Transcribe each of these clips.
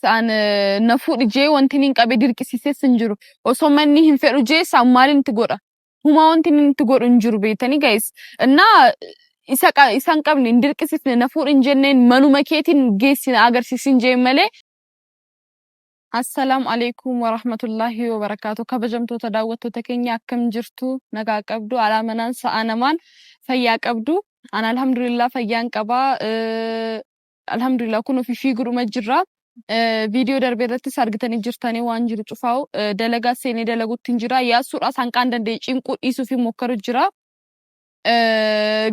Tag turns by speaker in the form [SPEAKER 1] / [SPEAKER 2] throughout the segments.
[SPEAKER 1] An na fuudhi jee wanti inni hin qabe dirqisiisees hin jiru. Osoo manni hin fedhu jee isaan maaliin itti godha? Humaa wanti inni itti godhu hin jiru beektanii guys. Innaa isa isa hin qabne hin dirqisiifne, na fuudhi hin jenneen, manuma keetiin geessi na agarsiisin jeen malee. Assalaamu alaikum warahmatullaahi wabarakaatu. Kabajamtoota daawwattoota keenya, akkam jirtu? Nagaa qabdu? Alaa manaan sa'a namaan fayyaa qabdu? Ana alhamdulillah fayyaan qabaa. Alhamdulillah kun ofii fiigudhuma jirra. Viidiyoo darbe irrattis argitanii jirtanii waan jiru cufaa'u dalagaa seenee dalaguutti hin jira. Yaasuudhaas hanqaan danda'e cinquu dhiisuu fi mokkaru jira.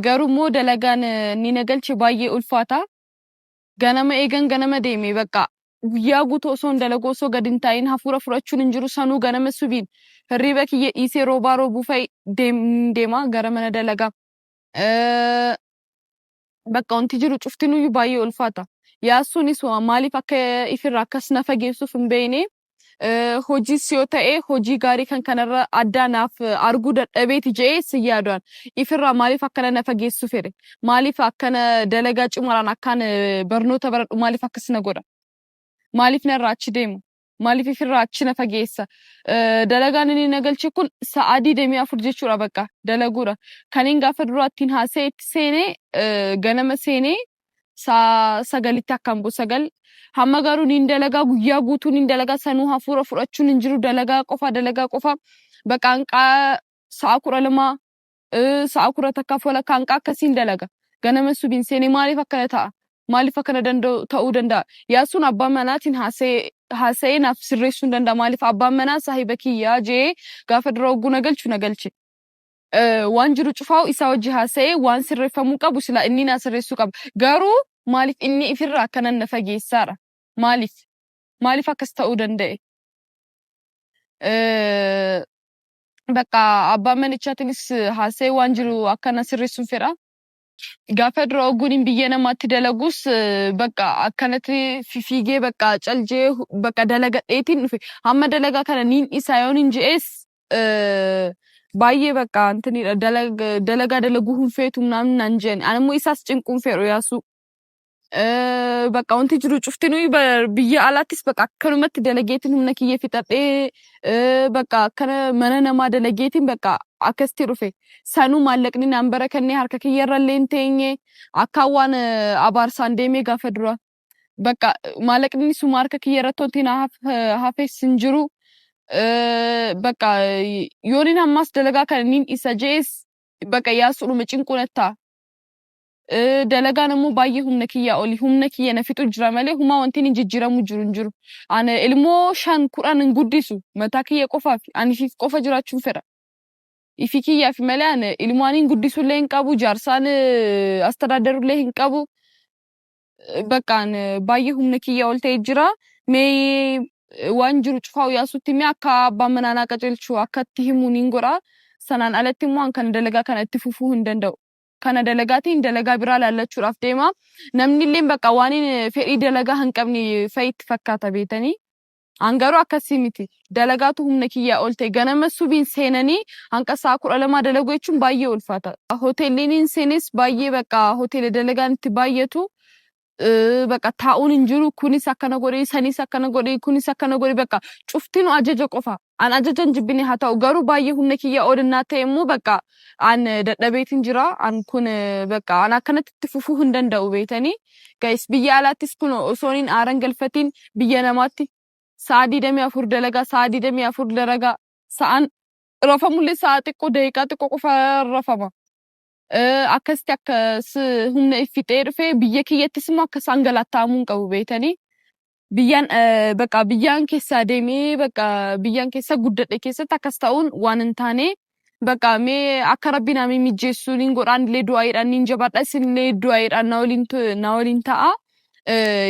[SPEAKER 1] Garuu immoo dalagaan inni na galche baay'ee ulfaata. Ganama eegan ganama deeme bakka guyyaa guutuu osoo hin dalagu, osoo gad hin taa'in, hafuura fudhachuun hin jiru. Sanuu ganama subiin hirriba kiyya dhiisee roobaa roobuu fa'i deema gara mana dalagaa. Bakka wanti jiru cuftinuyyuu baay'ee ulfaata. Yaasuunis maaliif akka ifirraa akkas na fageessuuf hin beekne. Hojiis yoo ta'e hojii gaarii kan kanarra addaa naaf arguu dadhabeeti jedhee si yaaduan. Ifirraa maaliif akkana na fageessu fedhe? Maaliif akkana dalagaa cimaadhaan akkaan barnoota baradhu maaliif akkas na godha? Maaliif narraa achi deema? Maaliif ifirraa achi na fageessa? Dalagaan inni na galche kun sa'a 24 jechuudha, bakka dalaguudha. Kaniin gaafa duraa ittiin haasa'e itti seenee ganama seenee sa'a 9tti akkan bu'u 9. Hamma garuu niin dalagaa, guyyaa guutuu niin dalagaa. Sanuu hafuura fudhachuun hin jiru, dalagaa qofa, dalagaa qofa. Bakka hanqaa sa'a 12, sa'a 11 walakkaa hanqaa akkasiin dalaga. Ganama subiin seenee maaliif akkana ta'a? Maaliif akkana danda'u ta'uu danda'a? Yaasuun abbaa manaatiin haasa'ee naaf sirreessuu hin danda'a. Maaliif abbaan manaa saahiba kiyyaa jee gaafa dura hogguu na galchu na galche. Waan jiru cufaa'u isaa wajji haasa'ee waan sirreeffamuu qabu silaa inni naa sirreessuu qaba. Garuu maaliif inni ifirraa akkanan na fageessaadha? Maaliif? Maaliif akkas ta'uu danda'e? Bakka abbaan manichaatiinis haasa'ee waan jiru akkana sirreessuun fedha. Gaafa dura ogguun biyya namaatti dalagus bakka akkanatti fiigee bakka caljee bakka dalagadheetiin dhufe. Hamma dalagaa kana niin isaa yoon hin je'es baay'ee bakka antinidha, dalagaa dalaguu hin feetu naan naan jedhan. Ani immoo isaas cinquun fedhu yaasuu. Bakka wanti jiru cuftinuu biyya alaattis bakka akkanumatti dalageetiin humna kiyya fixadhee bakka akkana mana namaa dalageetiin bakka akkasitti dhufe. Sanuu maallaqni naan barakannee harka kiyyarra illee hin teenye, akkaan waan abaarsaan deemee gaafa dura. Bakka maallaqni suma harka kiyya irratti wanti na hafes hin jiru. Bakka yooniin ammas dalagaa kana niin isa je'es bakka yaasuudhuma cinquu natti ta'a. Dalagaan immoo baay'ee humna kiyyaa oli, humna kiyya na fixu jira malee humaa wanti inni jijjiiramu jiru hin jiru. Ani ilmoo 5 10 hin guddisu, mataa kiyya qofaaf ani ifiif qofa jiraachuun fedha. Ifi kiyyaaf malee ani ilmoo ani hin guddisullee hin qabu, jaarsaan astadaadarullee hin qabu. Bakka ani baay'ee humna kiyya ol ta'e jira. Mee waan jiru cufaa'u yaasutti mee akka abbaan manaa naa qajeelchu akka itti himu niin godha. Sanaan alatti immoo an kana dalagaa kana itti fufuu hin danda'u. Kana dalagaatiin dalagaa biraa laallachuudhaaf deema. Namni illee bakka waan fedhii dalagaa hin qabne fa'i itti fakkaata beetanii. An garuu akkasii miti. Dalagaatu humna kiyyaa ol ta'e. Ganama subiin seenanii hanqa sa'a 12 dalaguu jechuun baay'ee ulfaata. Hoteelliin hin seenes baay'ee bakka hoteela dalagaan itti baay'atu. Bakka taa'uun hin jiru. Kunis akkana godhi, sanis akkana godhi, kunis akkana godhi, bakka cuftinu ajaja qofa. An ajaja hin jibbine, haa ta'u garuu baay'ee humna kiyya olinnaa ta'e immoo bakka an dadhabeetiin jira. An kun bakka an akkanatti itti fufuu hin danda'u beetanii. Guys, biyya alaattis kun osoo hin aaran galfatiin biyya namaatti sa'a 24 dalagaa, sa'a 24 dalagaa, sa'aan rafamullee sa'a xiqqoo, daqiiqaa xiqqoo qofa rafama. Akkasitti akkas humna iffixee dhufee biyya kiyyattis immoo akkas angalattaa'amuu hin qabu beetanii. Biyyaan bakka biyyaan keessaa deemee bakka biyyaan keessa guddadhe keessatti akkas ta'uun waan hin taane. Bakka mee akka rabbi naa mijjeessuu niin godhaan illee du'aayiidhaan niin jabaadha, isinillee du'aayiidhaan na waliin ta'a.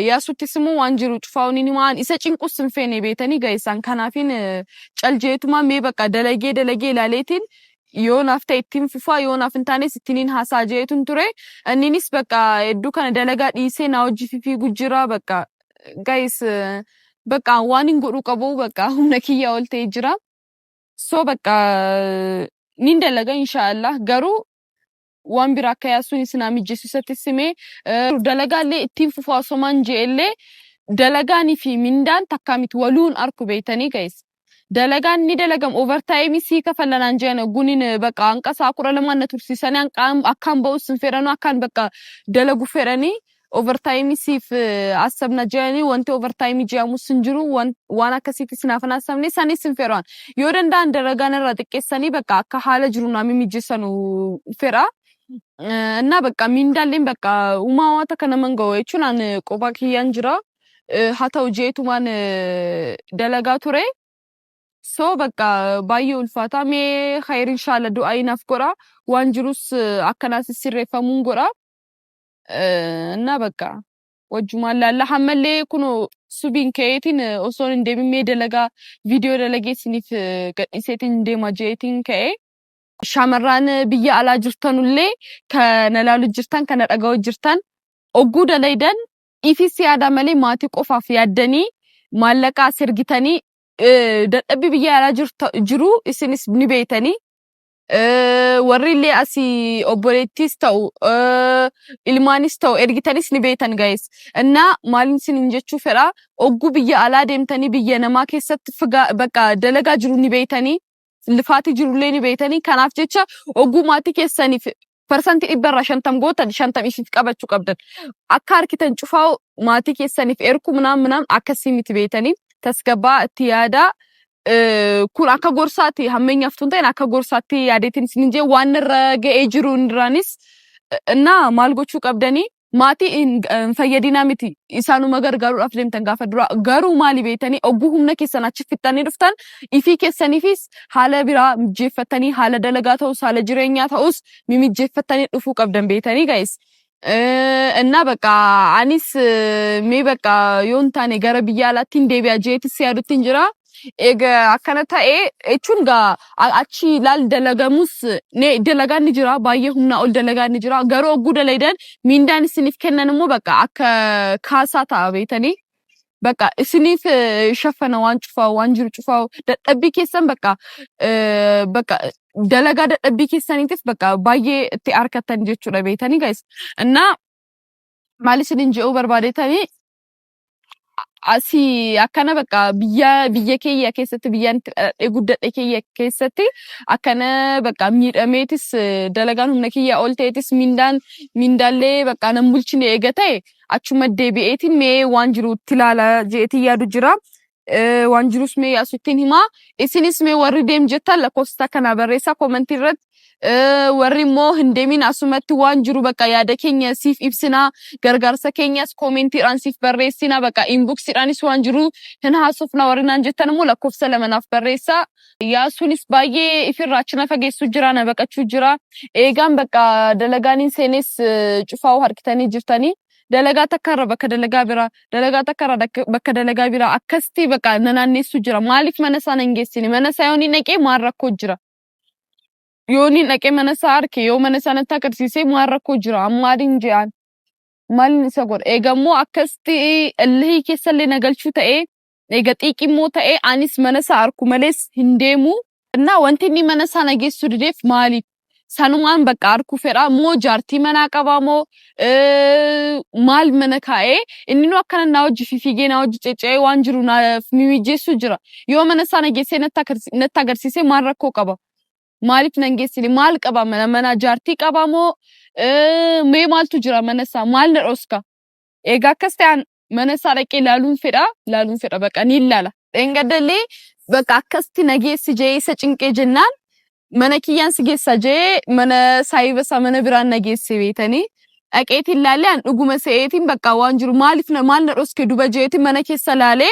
[SPEAKER 1] Yaasuttis immoo waan jiru cufaa'uun niin himaa, isa cinqus hin feene beetanii gaheessaan. Kanaafin caljeetuma mee bakka dalagee dalagee ilaaleetiin yoo naaf ta'e ittiin fufaa, yoo naaf hin taanes ittiin haasaa jeetun ture. Inninis bakka hedduu kana dalagaa dhiisee na hojii fiigu jira. Bakka guys, bakka waan hin godhuu qabu bakka humna kiyya ol ta'e jira. So bakka nin dalaga inshaallah, garuu waan biraa akka yaasuun isin haa mijeessu isatti simee dalagaallee ittiin fufaa osomaan je'ellee Dalagaanii fi mindaan takkaa miti waluun arku beeytanii guys. Dalagaan ni dalagam overtime sii kafalla naan jedhan gunin bakka hanqa sa'a 12 na tursiisanii akkaan ba'us hin fedhanu akkaan bakka dalagu fedhanii overtime siif asabna jedhanii wanti overtime jedhamus hin jiru waan akkasiitti sinaaf hin asabne sanis hin fedhan. Yoo danda'an dalagaan irraa xiqqeessanii bakka akka haala jiru naa mimijjeessanu fedha. እና በቃ mindaalleen bakka uumaa waan takka naman ga'u jechuun an qophaa kiyyaan jira. Haa ta'u jeetumaan dalagaa ture. So bakka baay'ee ulfaata. Mee khayr inshaalla du'aa naaf godha. Waan jirus akkanaas sirreeffamuun godha. እና በቃ wajjumaan laalla hammallee kunoo subiin ka'eetiin osoo hin deemin mee dalagaa viidiyoo dalagee isiniif gadhiiseetiin deema jeetiin ka'e. Shamarran biyya alaa jirtanullee kana ilaalu jirtan kana dhaga'u jirtan ogguu dalaydan ifis yaada malee maatii qofaaf yaaddanii maallaqa as ergitanii dadhabbii biyya alaa jiru isinis ni beeytanii. Warri illee asii obboleettis ta'u ilmaanis ta'u ergitanis ni beeytan guys. እና maalin isinin jechuu fedha ogguu biyya alaa deemtanii biyya namaa keessatti bakka dalagaa jiru ni beeytanii lifaatii jirullee ni beeytanii kanaaf jecha ogguu maatii keessaniif 50% gootan 50 isiif qabachuu qabdan. Akka harkitan cufaa maatii keessaniif erkuu ምናምን ምናምን akkasii miti beeytanii tasgabbaa itti yaadaa. Kun akka gorsaatti hammeenyaaf tun ta'in akka gorsaatti yaadeetiin isinin jee waan irra ga'ee jiru irraanis እና maal gochuu qabdanii maatii hin fayyadinaa miti isaanuma gargaaruudhaaf deemtan gaafa dura garuu maali beeytanii ogguu humna keessan achi fixxanii dhuftan ifii keessaniifis haala biraa mijeeffattanii haala dalagaa ta'us haala jireenyaa ta'us mimijjeeffattanii dhufuu qabdan beeytanii guys. እና በቃ anis mee bakka yoon taane gara biyya alaatti hin deebi'a jeetis yaadutti hin jira. Egaa akkana ta'e jechuun gaa achi laal dalagamus dalagaan ni jira baay'ee humnaa ol dalagaan ni jira garuu ogguu dalaydan mindaan isiniif kennan immoo bakka akka kaasaa ta'a beeytanii. Bakka isiniif shaffana waan cufaa waan jiru cufaa dadhabbii keessan bakka bakka dalagaa dadhabbii keessaniitiif bakka baay'ee itti harkattan jechuudha beeytanii guys. እና maal isinin je'uu barbaadetanii asii akkana bakka biyya biyya keeyya keessatti biyyaan itti dhaladhee guddadhe keeyya keessatti akkana bakka miidhameetis dalagaan humna kiyya ol ta'etis mindaan mindaallee bakka nan bulchine eega ta'e achuma deebi'eetiin mee waan jiru itti ilaala je'eetiin yaadu jira. Waan jirus mee asittiin himaa. Isinis mee warri deem jettan lakkoofsa kana barreessaa koomentii irratti. Warri immoo hin deemin asumatti waan jiru bakka yaada keenya siif ibsinaa gargaarsa keenyas koomentiidhaan siif barreessinaa bakka inboxiidhaanis waan jiru hin haasofna warri naan jettan immoo lakkoofsa lama naaf barreessaa. Yaasuunis baay'ee ifirraa achi na fageessuu jira na baqachuu jira. Eegaan bakka dalagaan hin seenes cufaa'uu harkitanii jirtanii. Dalagaa takka irra bakka dalagaa biraa, dalagaa takka irra bakka dalagaa biraa akkasitti bakka na naanneessu jira. Maaliif mana isaa nan geessine? Mana isaa yoo inni dhaqee maal rakkoo jira? Yoo inni dhaqee mana isaa arke yoo mana isaa natti agarsiise maal rakkoo jira? Maaliin je'an? Maaliin isa godha? Eega immoo akkasitti illihii keessallee na galchuu ta'ee eega xiiqii immoo ta'ee anis mana isaa arku malees hin deemu. እና wanti inni mana isaa na geessu dideef maaliif? Sanumaan bakka arkuu fedha moo jaartii manaa qabaa moo maal mana kaa'ee inni nu akkana naa hojii fiigee naa hojii ceccee waan jiru naaf mimijjeessu jira. Yoo mana isaa na geessee natti agarsiise maal rakkoo qaba? Maaliif nan geessine? Maal qaba mana mana jaartii qaba moo mee maaltu jira mana isaa maal na dhoska? Egaa akkas ta'an mana isaa dhaqee ilaaluun fedha bakka ni ilaala. Dheengadallee bakka akkasitti na geessi jee isa cinqee jennaan mana kiyyaan si geessa jee mana saayiba isaa mana biraan na geesse beetanii. Dhaqeetiin laalee an dhuguma se'eetiin bakka waan jiru maaliif na maal na dhoske duba jeetiin mana keessa laalee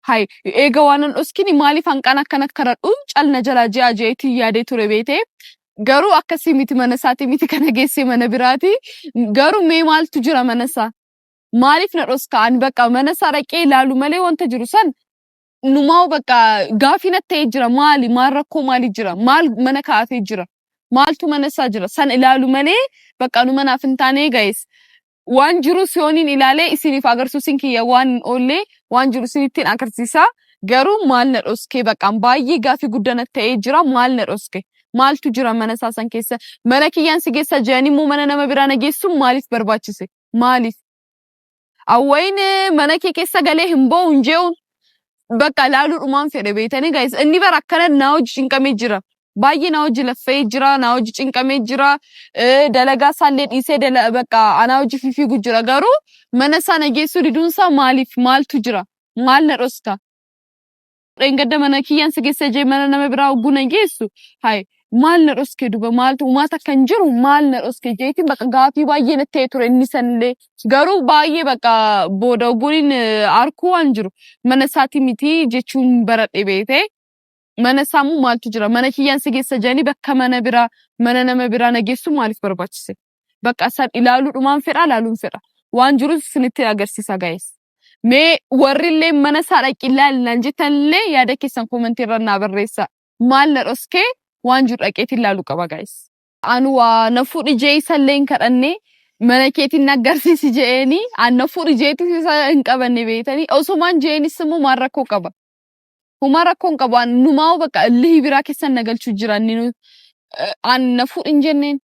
[SPEAKER 1] hay eega waan nan dhoskini maaliif hanqaan akkana karadhu cal na jalaa ji'a jeetiin yaadee ture beetee. Garuu akkasii miti mana isaatii miti kana geesse mana biraati. Garuu mee maaltu jira mana isaa? Maaliif na dhoska? Ani bakka mana isaa dhaqee ilaalu malee wanta jiru san numaa bakka gaafii natti ta'ee jira. Maali? Maal rakkoo maali jira? Maal mana kaa'atee jira? Maaltu mana isaa jira? San ilaalu malee bakka nu manaaf hin taane guys. Waan jiru siyooniin ilaalee isiniif agarsiisuun kiyya waan hin oollee waan jiru isinittiin agarsiisa. Garuu maal na dhoskee bakka baay'ee gaafii guddaa natti ta'ee jira. Maal na dhoske? Maaltu jira mana isaa san keessa? Mana kiyyaan si geessa jedhanii immoo mana nama biraa na geessuun maaliif barbaachise? Maaliif? Awwayin mana kee keessa galee hin boo'u hin je'uun bakka laaluudhumaan fedhe beeytanii guys. Inni bara akkana naa hojii cinqamee jira. Baay'ee naa hojii laffee jira, naa hojii cinqamee jira. Dalagaa isaallee dhiisee bakka anaa hojii fiigu jira. Garuu mana isaa na geessuu diduunsaa maaliif, maaltu jira? Maal na dhoska? Dheengadda mana kiyyaan si geessa jee mana nama biraa hogguu na geessu. Hay, maal na dhoske duba, maaltu uumaata kan jiru, maal na dhoske jeetiin bakka gaafii baay'ee natti ta'e ture inni sanillee. Garuu baay'ee bakka booda hogguun arkuu waan jiru mana isaati miti jechuun baradhe beekte. Mana isaa immoo maaltu jira? Mana kiyyaan si geessa jedhanii bakka mana biraa, mana nama biraa na geessu maaliif barbaachise? Bakka isaan ilaaluudhumaan fedha, ilaaluun fedha. Waan jirus isinitti agarsiisa guys. Mee warri illee mana isaa dhaqi ilaali naan jettanillee yaada keessan comment irra naa barreessaa. Maal na dhoskee, waan jiru dhaqeetiin ilaaluu qaba guys. Anu waa na fuudhi jee isallee hin kadhanne, mana keetiin na agarsiisi je'eeni an na fuudhi jeetis isa hin qabanne beeytanii. Osumaan je'eenis immoo maal rakkoo qaba? Humaa rakkoo hin qabu. An numaa bakka illihii biraa keessan na galchuu jira inni nu an na fuudhi hin jenneen.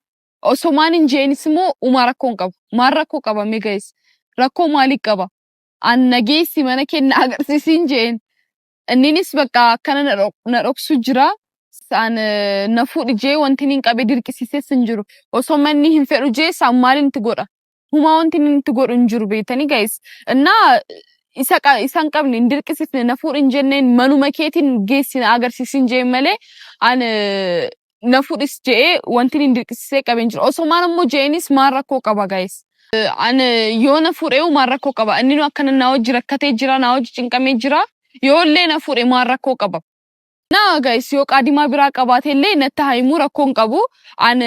[SPEAKER 1] Osomaan hin je'eenis immoo humaa rakkoo hin qabu. Maal rakkoo qaba mee guys? Rakkoo maalii qaba? An na geessi, mana kee na agarsiisiin je'een. Inninis bakka akkana na dhoksu jira. An na fuudhi jee wanti inni hin qabee dirqisiises hin jiru. Osoo manni hin fedhu jee isaan maaliin itti godha? Humaa wanti inni itti godhu hin jiru beektanii guys. Innaa isa isa hin qabne hin dirqisiifne, na fuudhi hin jenneen, manuma keetiin geessi na agarsiisin jeen malee an na fuudhis je'ee wanti inni hin dirqisiisee qabee hin jiru. Osoo maan immoo je'eenis maal rakkoo qaba guys? An yoo na fuudhee maal rakkoo qaba? Inni nu akkana na hojii rakkatee jira, na hojii cinqamee jira. Yoo illee na fuudhe maal rakkoo qaba? Na guys, yoo qaadimaa biraa qabaate illee natti haa himuu, rakkoo hin qabu. An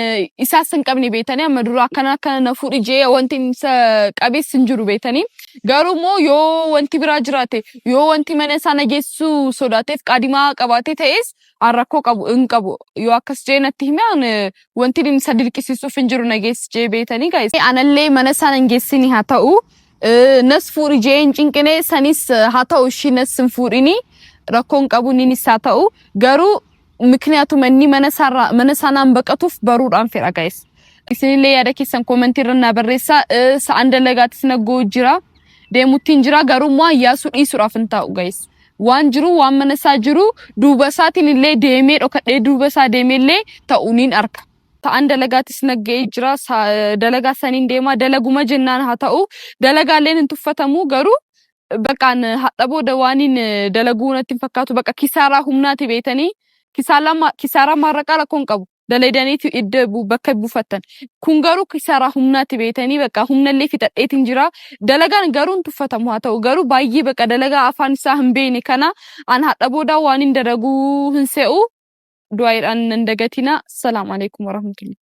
[SPEAKER 1] isaas hin qabne beektanii, amma dura akkana akkana na fuudhi jee wanti isa qabees hin jiru beektanii. Garuu immoo yoo wanti biraa jiraate, yoo wanti mana isaa na geessuu sodaateef qaadimaa qabaate ta'es an rakkoo qabu hin qabu. Yoo akkas jee natti hime, an wanti inni isa dirqisiisuuf hin jiru na geessi jee beektanii guys. Anallee mana isaa nan geessini haa ta'u. Nas fuudhi jee hin cinqine, sanis haa ta'u, ishii nas hin fuudhini, rakkoon qabu innis haa ta'u. Garuu mikniyaatuma inni mana isaarraa mana isaa naan baqatuuf baruudhaan fedha guys. Isinillee yaada keessan comment irra naa barreessaa. Sa'aan dalagaatis naggoo jira. Deemuttiin jira, garuu immoo ayyaasuu dhiisuudhaaf hin taa'u guys. Waan jiru, waan mana isaa jiru, duuba isaatiin illee deemee dhokadhee duuba isaa deemee illee ta'uu niin arka. Sa'aan dalagaatis nagga'ee jira. Dalagaa saniin deema. Dalaguma jennaan haa ta'u. Dalagaaleen hin tuffatamu, garuu bakkaan hadha booda waan hin dalaguu natti hin fakkaatu. Bakka kisaaraa humnaati beetanii. Kisaaraa maarraqaa rakkoo hin qabu. Dalaydaniitu iddoo bakka buufattan. Kun garuu kisaaraa humnaati beetanii, bakka humnallee fixadheetiin jira. Dalagaan garuu hin tuffatamu haa ta'u. Garuu baay'ee bakka dalagaa afaan isaa hin beekne kana an hadha booda waan hin dalaguu hin se'u. Du'aayiidhaan nan dagatina. Salaamu alaikum warahmatullahi.